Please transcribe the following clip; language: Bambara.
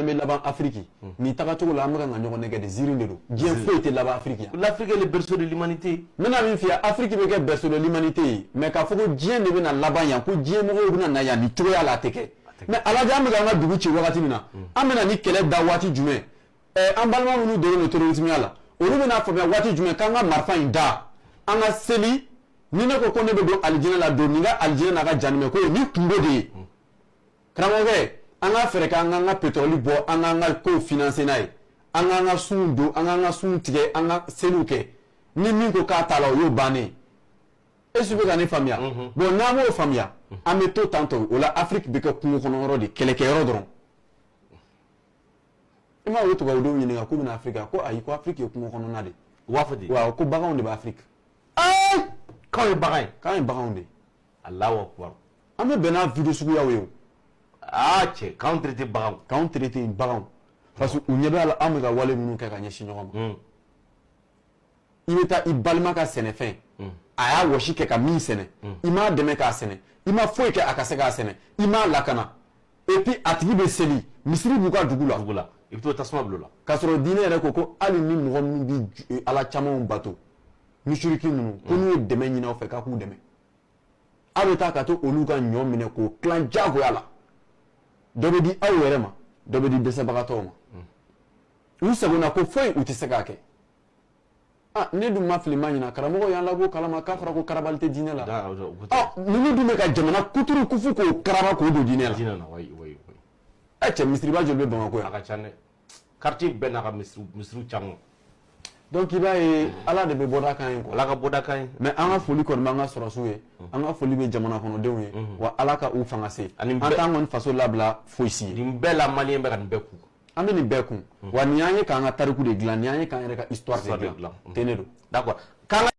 bɛ laban Afiriki nin tagacogo la, an bɛ ka ɲɔgɔn nɛgɛ de, ziiri de don. Diɲɛ foyi tɛ laban Afiriki yan. L'Afrique est le berceau de l'humanité. N bɛna min f'i ye, Afiriki bɛ kɛ berceau de l'humanité ye, mais k'a fɔ ko diɲɛ de bɛna laban yan, ko diɲɛ mɔgɔw bɛna na yan nin cogoya la, a tɛ kɛ. Mais a lajɛ, an bɛ k'an ka dugu ci wagati min na, an bɛna ni kɛlɛ da waati jumɛn? An balima minnu donnen don terrorisme la, olu bɛna faamuya waati jumɛn k'an ka marifa in da, an ka seli? Ni ne ko ko ne bɛ don alijinɛ la, don nin ka alijinɛ n'a ka jahanamɛ ko ye ni kungo de ye. Karamɔgɔkɛ, an ka fɛɛrɛ kɛ an k'an ka pétrole bɔ, an k'an ka kow financer n'a ye, an k'an ka sunw don, an k'an ka sunw tigɛ, an ka seliw kɛ. Ni min ko k'a t'a la, o y'o bannen ye. E bɛ ka ne faamuya? Bon, n'an m'o faamuya, an bɛ to tan tɔ. O la, Afiriki bɛ kɛ kungo kɔnɔ yɔrɔ de, kɛlɛkɛyɔrɔ dɔrɔn. I m'a ye, tubabudenw ɲininka k'u bɛna Afiriki, ko ayi, ko Afiriki ye kungo kɔnɔna de. U b'a fɔ ten. Wa ko baganw de bɛ Afiriki. K'anw ye bagan ye. K'an ye baganw de ye. Alahu akubar. An bɛ bɛn n'a vidéo suguyaw ye o. Aa cɛ, k'anw traité baganw. K'anw traité baganw, parce que u ɲɛ bɛ a la, anw bɛ ka wale minnu kɛ ka ɲɛsin ɲɔgɔn ma. I bɛ taa i balima ka sɛnɛfɛn, a y'a wɔsi kɛ ka min sɛnɛ, i m'a dɛmɛ k'a sɛnɛ, i ma foyi kɛ a ka se k'a sɛnɛ, i m'a lakana. Et puis a tigi bɛ seli, misiri b'u ka dugu la. Dugu la, i bɛ t'o tasuma bila o la. K'a sɔrɔ diinɛ yɛrɛ ko ko hali ni mɔgɔ min bɛ ala camanw bato, misiriki ninnu, ko n'u ye dɛmɛ ɲini aw fɛ, k'a k'u dɛmɛ. Aw bɛ taa ka to olu ka ɲɔ minɛ k'o tilan diyagoya la, dɔ bɛ di aw yɛrɛ ma, dɔ bɛ di dɛsɛbagatɔw ma. U sagona ko foyi u tɛ se k'a kɛ. Ah, ne dun ma fili, ma ɲina, karamɔgɔ y'an labɔ kalama k'a fɔra ko karabali tɛ diinɛ la. Ɔ, ninnu dun bɛ ka jamana kuturu kufu k'o karaba k'o don diinɛ la. Diinɛ na, oui oui oui. Ɛ cɛ, misiriba joli bɛ Bamakɔ A yan? Ka ca dɛ, quartier bɛɛ n'a ka misiriw caman. Donc i b'a ye, Ala de bɛ bɔda kan ye quoi. Ala ka bɔda kan ye. Mais an ka foli kɔni b'an ka sɔrɔsiw ye, an ka foli bɛ jamana kɔnɔdenw ye, wa Ala ka u fanga se. Ani an t'an kɔni faso labila foyi si ye. Nin bɛɛ la, maliyɛn bɛ ka nin bɛɛ kun. An bɛ nin bɛɛ kun, wa nin y'an ye k'an ka tariku de dilan, nin y'an ye k'an yɛrɛ ka histoire de Histoire de dilan. dilan. Ten de don. D'accord, k'an ka